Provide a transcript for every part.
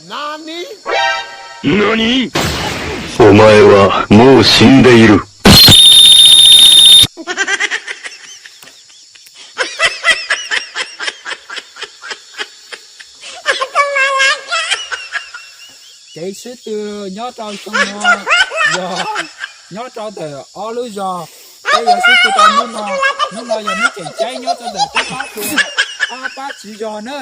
何？何？お前はもう死んでいる。 Kev sib tw nyob rau xyoo no yog nyob rau ntawm ob lub zos. Peb yuav sib tw rau hnub no, hnub no yog hnub tseem ceeb nyob rau ntawm peb pab tuag, pab pab tswv zos na.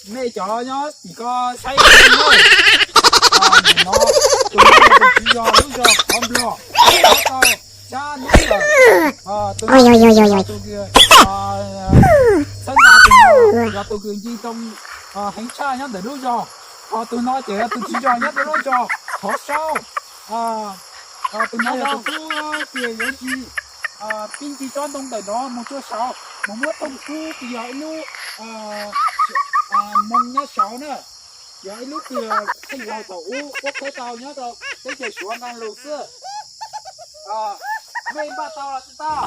Mej cov nyob tim ko saib no, tus no yog tus tswv zos lub zos Qhov Nplog, nyob rau sab hnub ntawm tus no yog tus kws, xab nta tus no yog tus kws ncig too heev tshaj nyob ntawm lub zos. Ho tus no ces yog tus tswv zos nyob rau lub zos Qhov Saub. Tus no yog tus tub kws yuav ncig pib ncig tsob ntoo ntawm no mus tsuas saud mus muab thooj kub kws yog ib lub moo nyob saud na. Yog ib lub kws theej laug thaum ub puab khawb tau nyob rau teb chaws Suav nqaa lug xwb. Mej npaj tau los tsis tau?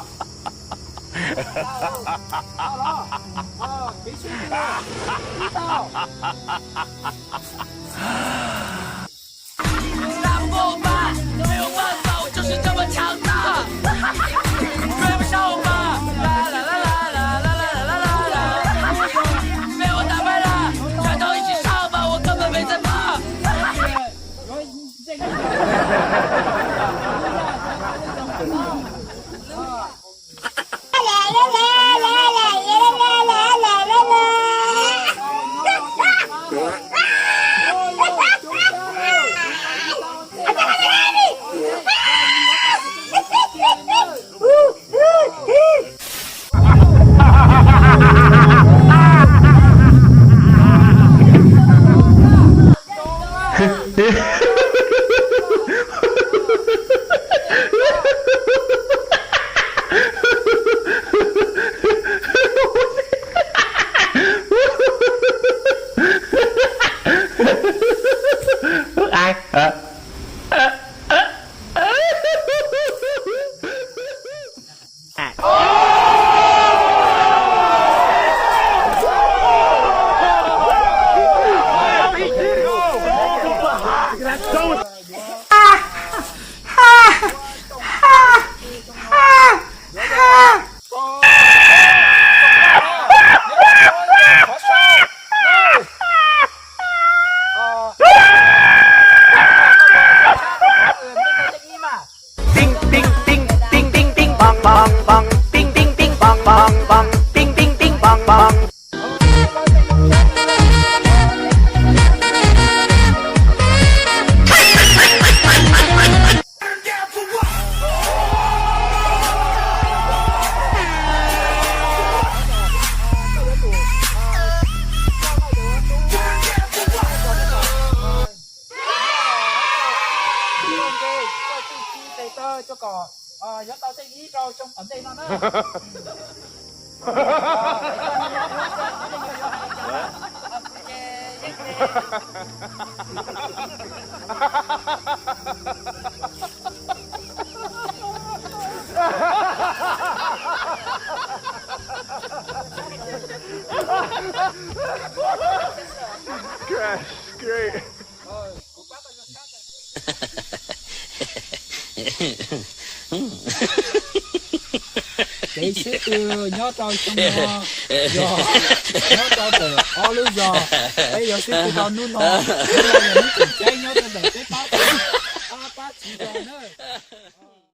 Tau los? Kev sib tw, ib tau. Nyob tau tej ib rau xyoo tom ntej no na. Gosh, great. Kev sib tw nyob rau xyoo no yog nyob rau ntawm ob lub zos. Peb yuav sib tw rau hnub no, hnub no yog hnub tseem ceeb nyob rau ntawm peb pab tuag, pab pab tswv zos na.